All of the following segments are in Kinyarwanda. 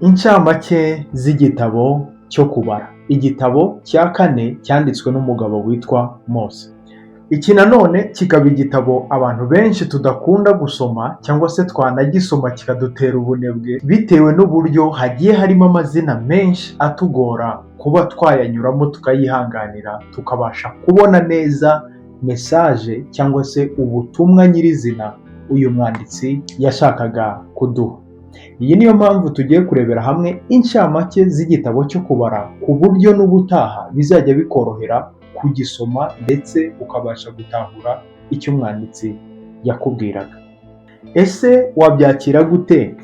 Incamake z'igitabo cyo Kubara, igitabo cya kane cyanditswe n'umugabo witwa Mose. Iki nanone kikaba igitabo abantu benshi tudakunda gusoma, cyangwa se twanagisoma kikadutera ubunebwe, bitewe n'uburyo hagiye harimo amazina menshi atugora kuba twayanyuramo tukayihanganira, tukabasha kubona neza message cyangwa se ubutumwa nyirizina uyu mwanditsi yashakaga kuduha. Iyi niyo mpamvu tugiye kurebera hamwe incamake z'igitabo cyo Kubara, ku buryo n'ubutaha bizajya bikorohera kugisoma ndetse ukabasha gutahura icyo umwanditsi yakubwiraga. Ese wabyakira gute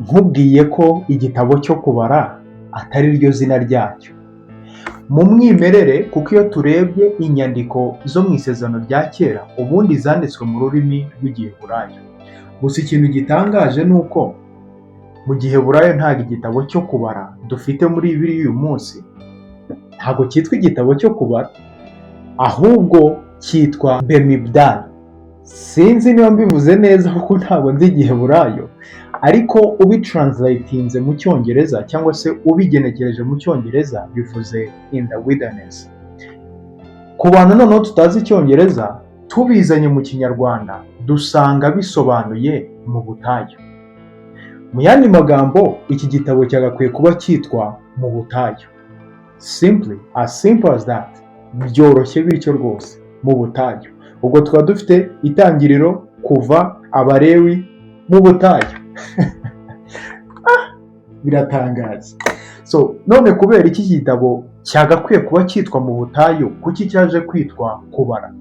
nkubwiye ko igitabo cyo Kubara atari ryo zina ryacyo mu mwimerere? Kuko iyo turebye inyandiko zo mu Isezerano rya Kera, ubundi zanditswe mu rurimi rw'Igiheburayo. Gusa ikintu gitangaje ni uko mu Giheburayo ntabwo igitabo cyo Kubara dufite muri Bibiliya uyu munsi ntabwo cyitwa igitabo cyo Kubara, ahubwo cyitwa Bemidbar. Sinzi niba mbivuze neza kuko ntabwo nzi Igiheburayo, ariko ubitranslatinze mu Cyongereza cyangwa se ubigenekereje mu Cyongereza bivuze "in the wilderness". Ku bantu noneho tutazi Icyongereza, tubizanye mu Kinyarwanda dusanga bisobanuye "mu butayu". Mu yandi magambo, iki gitabo cyagakwiye kuba cyitwa "Mu butayu". Simply, as simple as that. Byoroshye bityo rwose, "Mu butayu". Ubwo tukaba dufite Itangiriro, Kuva, Abalewi, Mu butayu. Biratangaje. So none kubera iki gitabo cyagakwiye kuba cyitwa "Mu butayu", kuki cyaje kwitwa Kubara?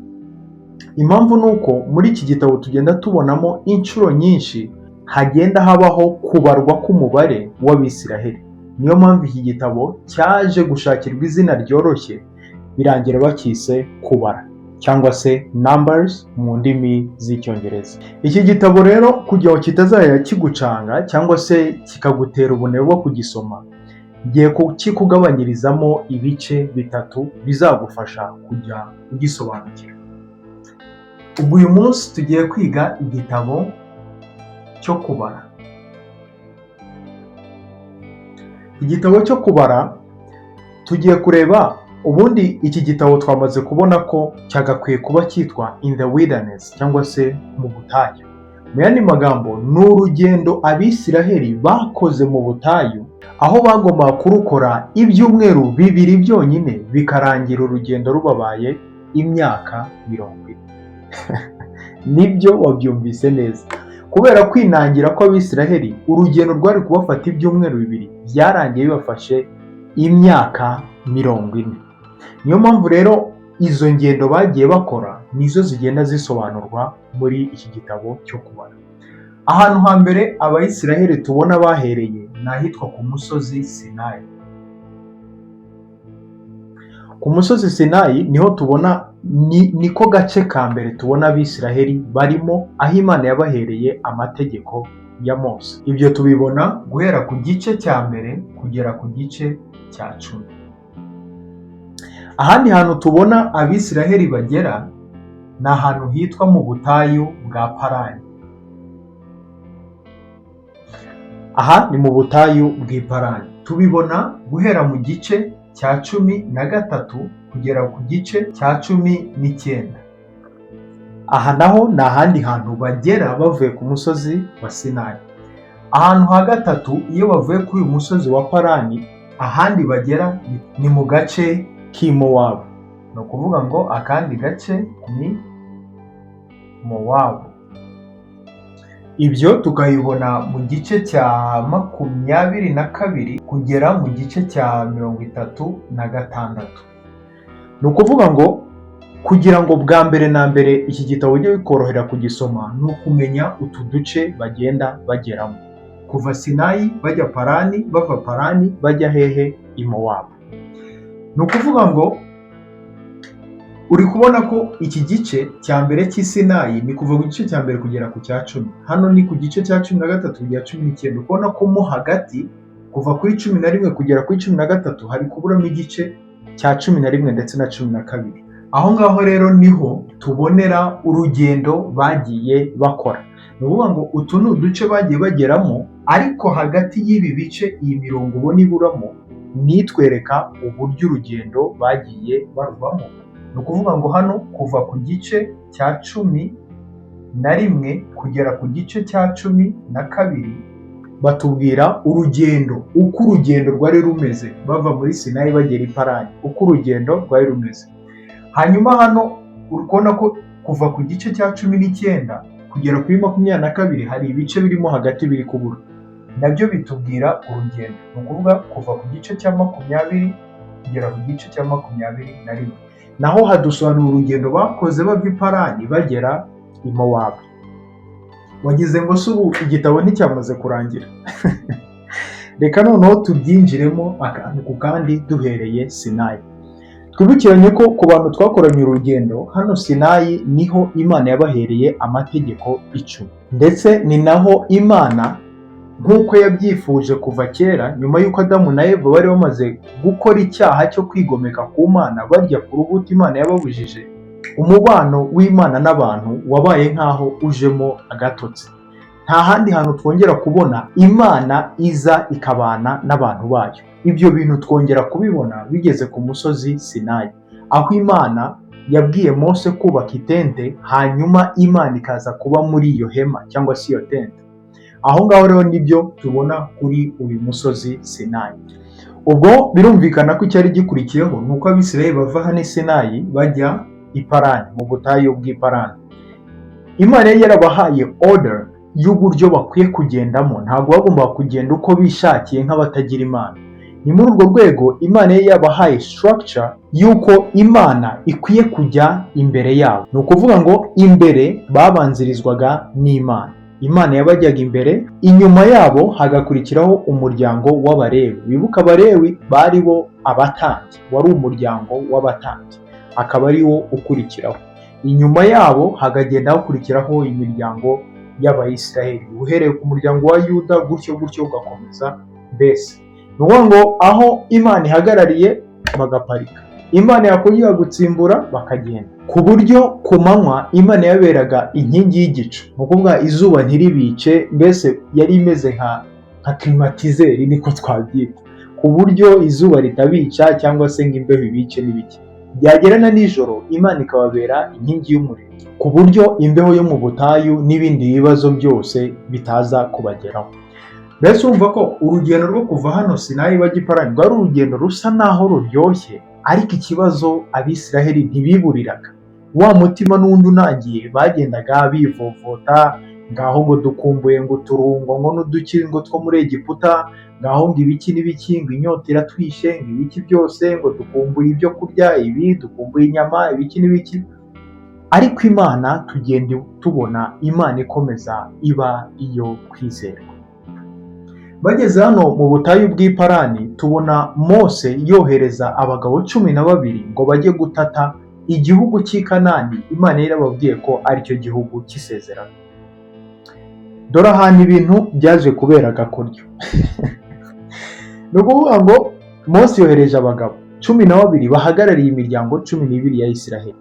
Impamvu ni uko muri iki gitabo tugenda tubonamo inshuro nyinshi hagenda habaho kubarwa k'umubare w'Abisiraheli. Niyo mpamvu iki gitabo cyaje gushakirwa izina ryoroshye, birangira bakise Kubara cyangwa se Numbers mu ndimi z'Icyongereza. Iki gitabo rero, kugira ngo kitazajya kigucanga cyangwa se kikagutera ubunebwe bwo kugisoma, ngiye kukikugabanyirizamo ibice bitatu bizagufasha kujya ugisobanukirwa. Ubwo uyu munsi tugiye kwiga igitabo cyo Kubara. Igitabo cyo Kubara tugiye kureba. Ubundi iki gitabo twamaze kubona ko cyagakwiye kuba cyitwa "In the wilderness" cyangwa se "Mu butayu". Mu yandi magambo, ni urugendo Abisiraheli bakoze mu butayu, aho bagombaga kurukora ibyumweru 2 byonyine, bikarangira urugendo rubabaye imyaka 40. Nibyo, wabyumvise neza. Kubera kwinangira kw'Abisiraheli, urugendo rwari kubafata ibyumweru 2 byarangiye bibafashe imyaka 40. Niyo mpamvu rero izo ngendo bagiye bakora nizo zigenda zisobanurwa muri iki gitabo cyo Kubara. Ahantu hambere Abayisiraheli tubona bahereye ni ahitwa ku musozi Sinayi. Ku musozi Sinayi niho tubona niko gace ka mbere tubona Abisiraheli barimo, aho Imana yabahereye amategeko ya Mose. Ibyo tubibona guhera ku gice cya mbere kugera ku gice cya 10. Ahandi hantu tubona Abisiraheli bagera ni ahantu hitwa mu butayu bwa Parani. Aha ni mu butayu bw'i Parani. Tubibona guhera mu gice cya 13 kugera ku gice cya 19. Aha naho ni ahandi hantu bagera bavuye ku musozi wa Sinayi. Ahantu ha gatatu, iyo bavuye kuri uyu musozi wa Parani, ahandi bagera ni mu gace k'i Mowabu. Ni ukuvuga ngo akandi gace ni Mowabu. Ibyo tukabibona mu gice cya 22 kugera mu gice cya 36. Ni ukuvuga ngo kugira ngo bwa mbere na mbere iki gitabo bijye bikorohera kugisoma, ni ukumenya utu duce bagenda bageramo: kuva Sinayi bajya Parani, bava Parani bajya hehe? I Mowabu. Ni ukuvuga ngo uri kubona ko iki gice cya mbere cy'i Sinayi ni kuva ku gice cya mbere kugera ku cya 10. Hano ni ku gice cya 13 kugera 19. Ukabona ko mo hagati, kuva kuri 11 kugera kuri 13, hari kuburamo igice cya 11 ndetse na 12. Aho ngaho rero niho tubonera urugendo bagiye bakora. Ni ukuvuga ngo utu ni uduce bagiye bageramo, ariko hagati y'ibi bice iyi mirongo ubona iburamo nitwereka uburyo urugendo bagiye baruvamo. Ni ukuvuga ngo hano kuva ku gice cya 11 kugera ku gice cya 12 batubwira urugendo, uko urugendo rwari rumeze bava muri Sinayi bagera i Parani, uko urugendo rwari rumeze. Hanyuma hano uri kubona ko kuva ku gice cya 19 kugera kuri 22 hari ibice birimo hagati biri kubura, nabyo bitubwira urugendo. Ni ukuvuga kuva ku gice cya 20 kugera ku gice cya 21, naho hadusobanura urugendo bakoze bava i Parani bagera i Mowabu. Wagize ngo se ubu igitabo nticyamaze kurangira? Reka noneho tubyinjiremo akantu ku kandi duhereye Sinayi. Twibukiranye ko ku bantu twakoranye urugendo hano, Sinayi niho Imana yabahereye amategeko 10, ndetse ni naho Imana nk'uko yabyifuje kuva kera, nyuma y'uko Adamu na Eva bari bamaze gukora icyaha cyo kwigomeka ku Mana barya ku rubuto Imana yababujije, umubano w'Imana n'abantu wabaye nk'aho ujemo agatotsi. Nta handi hantu twongera kubona Imana iza ikabana n'abantu bayo. Ibyo bintu twongera kubibona bigeze ku musozi Sinayi, aho Imana yabwiye Mose kubaka itente, hanyuma Imana ikaza kuba muri iyo hema cyangwa se iyo tente. Aho ngaho rero nibyo tubona kuri uyu musozi Sinayi. Ubwo birumvikana ko icyari gikurikiyeho ni uko Abisirayeli bava hano i Sinayi bajya i Parani, mu butayu bw'i Parani. Imana yari yarabahaye order y'uburyo bakwiye kugendamo. Ntabwo bagombaga kugenda uko bishakiye nk'abatagira Imana. Ni muri urwo rwego Imana yari yabahaye structure y'uko Imana ikwiye kujya imbere yabo. Ni ukuvuga ngo imbere babanzirizwaga n'Imana, Imana yabajyaga imbere, inyuma yabo hagakurikiraho umuryango w'Abalewi. Wibuka Abalewi bari bo abatambyi, wari umuryango w'abatambyi, akaba ari wo ukurikiraho. Inyuma yabo hakagenda hakurikiraho imiryango y'Abayisiraheli, uhereye ku muryango wa Yuda gutyo gutyo ugakomeza. Mbese ni ukuvuga ngo aho Imana ihagarariye bagaparika, Imana yakongera gutsimbura bakagenda, ku buryo ku manywa Imana yaberaga inkingi y'igicu, ni ukuvuga izuba ntiribice. Mbese yari imeze nka climatiseur, niko twabyita, ku buryo izuba ritabica cyangwa se ngo imbeho ibice n'ibiki. Byagera na nijoro Imana ikababera inkingi y'umuriro, ku buryo imbeho yo mu butayu n'ibindi bibazo byose bitaza kubageraho. Mbese urumva ko urugendo rwo kuva hano Sinayi bajya i Parani rwari urugendo rusa naho ruryoshye, ariko ikibazo Abisiraheli ntibiburiraga wa mutima n'undi unangiye. Bagendaga bivovota, ngaho ngo dukumbuye ngo uturungo ngo n'uduki ngo two muri Egiputa, ngaho ngo ibiki n'ibiki, ngo inyota iratwishe, ngo ibiki byose, ngo dukumbuye ibyo kurya ibi, dukumbuye inyama, ibiki n'ibiki. Ariko Imana tugenda tubona Imana ikomeza iba iyo kwizerwa. Bageze hano mu butayu bw'i Parani, tubona Mose yohereza abagabo 12 ngo bajye gutata igihugu cy'i Kanani Imana yari yarababwiye ko aricyo gihugu cy'isezerano. Dore ahantu ibintu byaje kubera agakoryo. Ni ukuvuga ngo Mose yohereje abagabo 12 bahagarariye imiryango 12 ya Isiraheli.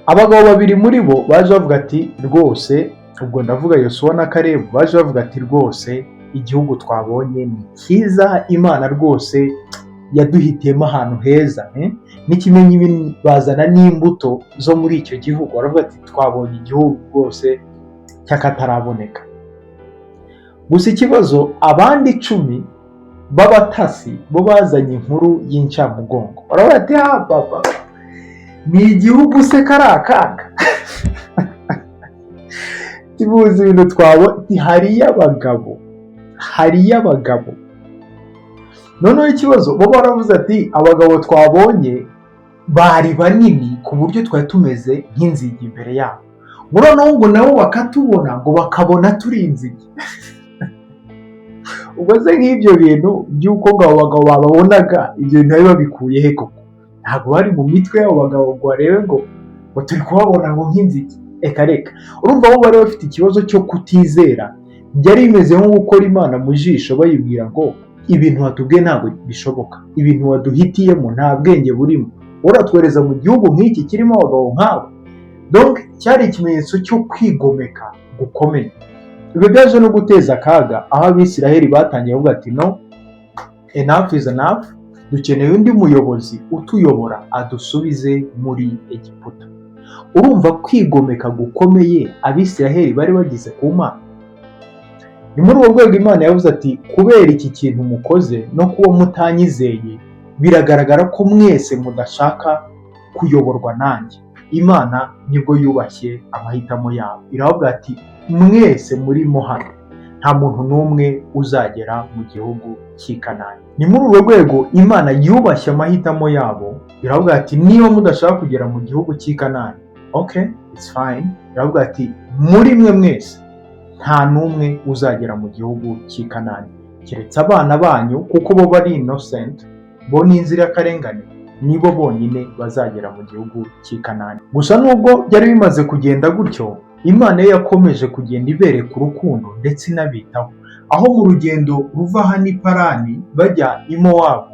Abagabo babiri muri bo baje bavuga ati rwose, ubwo ndavuga Yosuwa na Kalebu, baje bavuga ati rwose igihugu twabonye ni cyiza, Imana rwose yaduhitiyemo ahantu heza. N'ikimenyimenyi bazana n'imbuto zo muri icyo gihugu, baravuga ati twabonye igihugu rwose cy'akataraboneka. Gusa ikibazo, abandi 10 b'abatasi bo bazanye inkuru y'incamugongo, baravuga ati ha papa, ni igihugu se kari akaga tibuzi ibintu twabonye, hariyo abagabo, hariyo abagabo. Noneho ikibazo, bo baravuze ati abagabo twabonye bari banini ku buryo twari tumeze nk'inzige imbere yabo, ngo noneho ngo nabo bakatubona ngo bakabona turi inzige. Ubwo se nk'ibyo bintu by'uko ngo abo bagabo bababonaga, ibyo bintu bari babikuye he koko? Ntabwo bari mu mitwe y'abo bagabo ngo barebe ngo turi kubabona ngo nk'inzige. Reka reka. Urumva bo bari bafite ikibazo cyo kutizera. Byari bimeze nko gukora Imana mu jisho bayibwira ngo ibintu watubwiye ntabwo bishoboka, ibintu waduhitiyemo nta bwenge burimo, uratwohereza mu gihugu nk'iki kirimo abagabo nk'abo. Donc cyari ikimenyetso cyo kwigomeka. gukomeye. Ibyo byaje no guteza akaga, aho Abisiraheli batangiye kuvuga ati: "No, enough is enough, dukeneye undi muyobozi utuyobora adusubize muri Egiputa." Urumva kwigomeka gukomeye Abisiraheli bari bagize ku Mana. Ni muri urwo rwego Imana yavuze ati: "Kubera iki kintu mukoze no kuba mutanyizeye, biragaragara ko mwese mudashaka kuyoborwa nanjye." Imana nibwo yubashye amahitamo yabo, iravuga ati: "Mwese murimo hano, nta muntu n'umwe uzagera mu gihugu cy'i Kanani." Ni muri urwo rwego Imana yubashye amahitamo yabo, iravuga ati: "Niba mudashaka kugera mu gihugu cy'i Kanani, okay, it's fine." Iravuga ati: "Muri mwe mwese nta n'umwe uzagera mu gihugu cy'i Kanani, keretse abana banyu, kuko bo bari innocent, bo ni inzirakarengane, nibo bonyine bazagera mu gihugu cy'i Kanani." Gusa nubwo byari bimaze kugenda gutyo, Imana yo yakomeje kugenda ibereka urukundo ndetse inabitaho, aho mu rugendo ruva hano i Parani bajya i Mowabu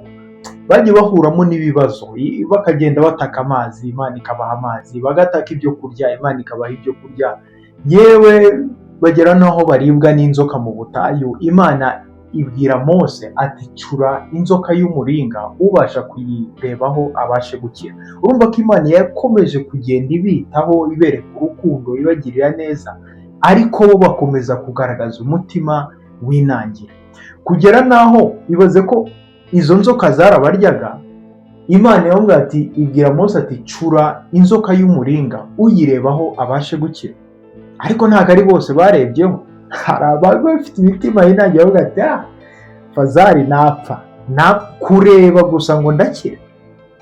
bagiye bahuramo n'ibibazo, bakagenda bataka amazi, Imana ikabaha amazi, bagataka ibyo kurya, Imana ikabaha ibyo kurya, yewe bagera n'aho baribwa n'inzoka mu butayu. Imana ibwira Mose ati: "Cura inzoka y'umuringa, ubasha kuyirebaho abashe gukira." Urumva ko Imana yakomeje kugenda ibitaho, ibereka urukundo, ibagirira neza, ariko bo bakomeza kugaragaza umutima winangira, kugera n'aho, ibaze ko izo nzoka zarabaryaga, Imana iramubwira ati, ibwira Mose ati: "Cura inzoka y'umuringa, uyirebaho abashe gukira." Ariko ntabwo ari bose barebyeho, hari abari bafite imitima yinangiye, bavuga ati: "Ah, fazari napfa na kureba gusa ngo ndakira,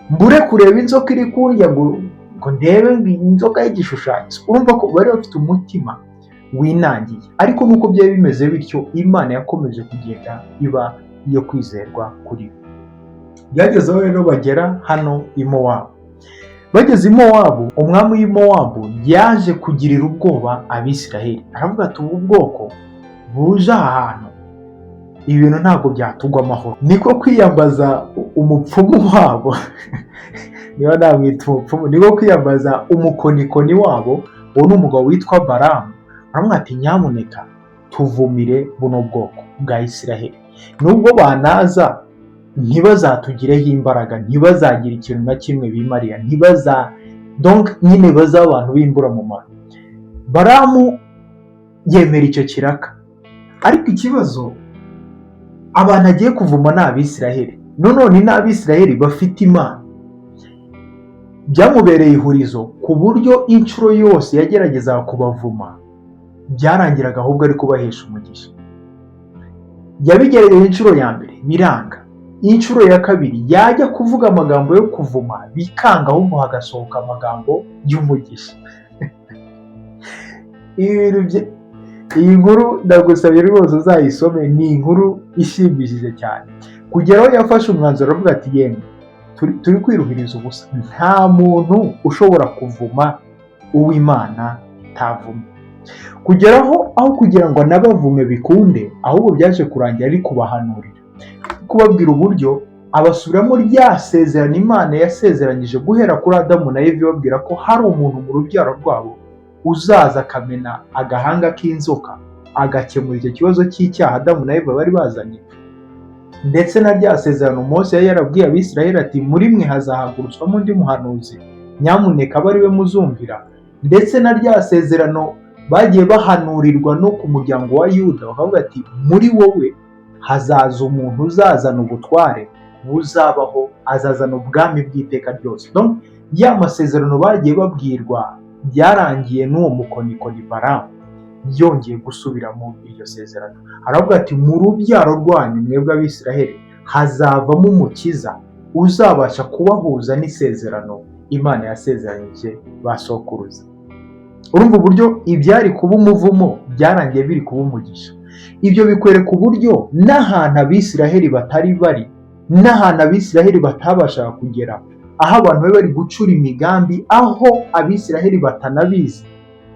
mbure kureba inzoka iri kundya, ngo ndebe ngo inzoka y'igishushanyo." Urumva ko bari bafite umutima winangiye. Ariko nuko byari bimeze bityo, Imana yakomeje kugenda iba iyo kwizerwa kuri bo. Byageze aho rero bagera hano i Mowabu. Bageze i Mowabu, umwami w'i Mowabu yaje kugirira ubwoba Abisiraheli, aravuga ati: "Ubu bwoko buje aha hantu, ibi bintu ntabwo byatugwa amahoro." Niko kwiyambaza umupfumu wabo, niba namwita umupfumu, niko kwiyambaza umukonikoni wabo. Uwo ni umugabo witwa Baramu. Aramubwira ati: "Nyamuneka tuvumire buno bwoko bwa Isiraheli, nubwo banaza ntibazatugireho imbaraga, ntibazagire ikintu na kimwe bimarira, ntibaza donc nyine bazaba abantu b'imburamumaro." Baramu yemera icyo kiraka, ariko ikibazo, abantu agiye kuvuma ni Abisiraheli, none ni n'Abisiraheli bafite Imana. Byamubereye ihurizo, ku buryo inshuro yose yageragezaga kubavuma byarangiraga ahubwo ari kubahesha umugisha. Yabigerageje inshuro ya mbere biranga, inshuro ya kabiri yajya kuvuga amagambo yo kuvuma bikanga, ahubwo hagasohoka amagambo y'umugisha. Iyi nkuru ndagusabye rwose uzayisome, ni inkuru ishimishije cyane. Kugera aho yafashe umwanzuro aravuga ati: "Yemwe, turi kwiruhiriza ubusa, nta muntu ushobora kuvuma uw'Imana itavuma." Kugeraho aho kugira ngo anabavume bikunde, ahubwo byaje kurangira ari kubahanurira, kubabwira uburyo abasubiramo rya sezerano Imana yasezeranyije guhera kuri Adamu na Eva, ibabwira ko hari umuntu mu rubyaro rwabo uzaza akamena agahanga k'inzoka, agakemura icyo kibazo cy'icyaha Adamu na Eva bari bazanye, ndetse na rya sezerano Mose yari yarabwiye Abisirayeli ati: "Muri mwe hazahagurutswamo undi muhanuzi, nyamuneka abe ari we muzumvira", ndetse na rya sezerano bagiye bahanurirwa no ku muryango wa Yuda, bakavuga ati: "Muri wowe hazaza umuntu uzazana ubutware buzabaho, azazana ubwami bw'iteka ryose." Donc, ya masezerano bagiye babwirwa byarangiye n'uwo mukonikoni Baramu yongeye gusubiramo iryo sezerano, aravuga ati: "Mu rubyaro rwanyu mwebwe Abisiraheli hazavamo umukiza uzabasha kubahuza n'isezerano Imana yasezeranyije ba sokuruza." Urumva uburyo ibyari kuba umuvumo byarangiye biri kuba umugisha. Ibyo bikwereka uburyo n'ahantu Abisiraheli batari bari, n'ahantu Abisiraheli batabashaga kugera, aho abantu bari bari gucura imigambi, aho Abisiraheli batanabizi,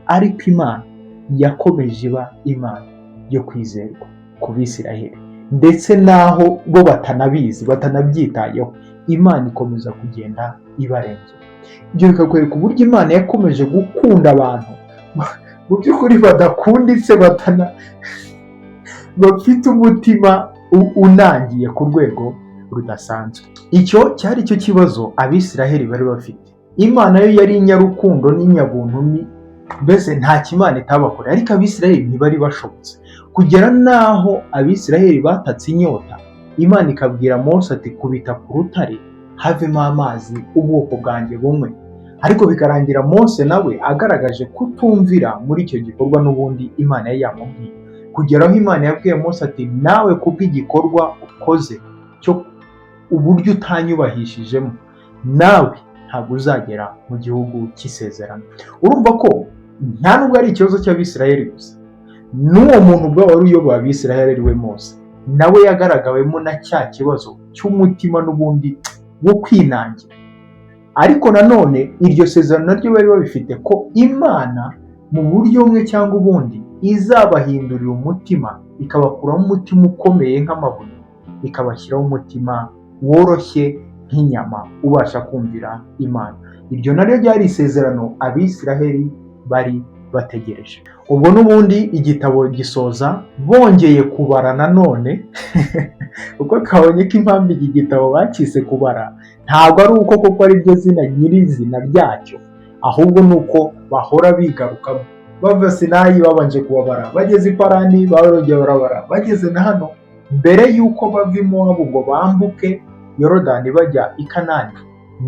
ariko Imana yakomeje iba Imana yo kwizerwa ku Bisiraheli, ndetse n'aho bo batanabizi, batanabyitayeho, Imana ikomeza kugenda ibarengera. Ibyo bikakwereka uburyo Imana yakomeje gukunda abantu. Mu by'ukuri badakunditse, batana bafite umutima unangiye ku rwego rudasanzwe. Icyo cyari cyo kibazo Abisiraheli bari bafite. Imana yo yari inyarukundo n'inyabuntu, ni mbese nta kimana itabakoreye, ariko Abisiraheli ntibari bashobotse. Kugera n'aho Abisiraheli batatse inyota, Imana ikabwira Mose ati: "Kubita ku rutare havemo amazi, ubwoko bwanjye bumwe." Ariko bikarangira Mose nawe agaragaje kutumvira muri icyo gikorwa n'ubundi Imana yari yamubwiye, kugera aho Imana yabwiye Mose ati: "Nawe kubw'igikorwa ukoze cyo, uburyo utanyubahishijemo, nawe ntabwo uzagera mu gihugu cy'isezerano." Urumva ko nta nubwo ari ikibazo cy'Abisiraheli gusa, n'uwo muntu ubwo wari uyoboye Abisiraheli, ari we Mose, nawe yagaragawemo na cya kibazo cy'umutima n'ubundi wo kwinangira. Ariko nanone iryo sezerano naryo bari babifite, ko Imana mu buryo bumwe cyangwa ubundi izabahindurira umutima, ikabakuramo umutima ukomeye nk'amabuye, ikabashyiraho umutima woroshye nk'inyama, ubasha kumvira Imana. Iryo naryo ryari isezerano Abisiraheli bari bategereje. Ubwo n'ubundi igitabo gisoza bongeye kubara nanone, kuko twabonye ko impamvu iki gitabo bakise Kubara ntabwo ari uko koko ari ryo zina nyirizina ryacyo, ahubwo ni uko bahora bigarukamo. Bava Sinayi babanje kubabara, bageze i Parani barongeye barabara, bageze na hano mbere y'uko bava i Mowabu ngo bambuke Yorodani bajya i Kanani,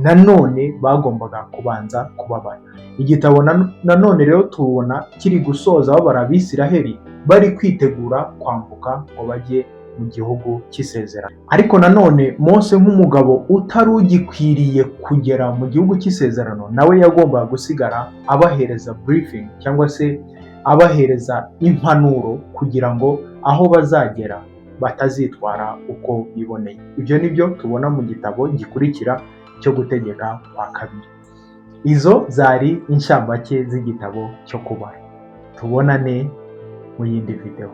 nanone bagombaga kubanza kubabara. Igitabo nanone rero tubona kiri gusoza babara Abisiraheli bari kwitegura kwambuka ngo bajye mu gihugu cy'isezerano. Ariko nanone Mose, nk'umugabo utari ugikwiriye kugera mu gihugu cy'isezerano, nawe yagombaga gusigara abahereza briefing cyangwa se abahereza impanuro, kugira ngo aho bazagera batazitwara uko biboneye. Ibyo ni byo tubona mu gitabo gikurikira cyo Gutegeka kwa Kabiri. Izo zari inshamake z'igitabo cyo Kubara. Tubonane mu yindi videwo.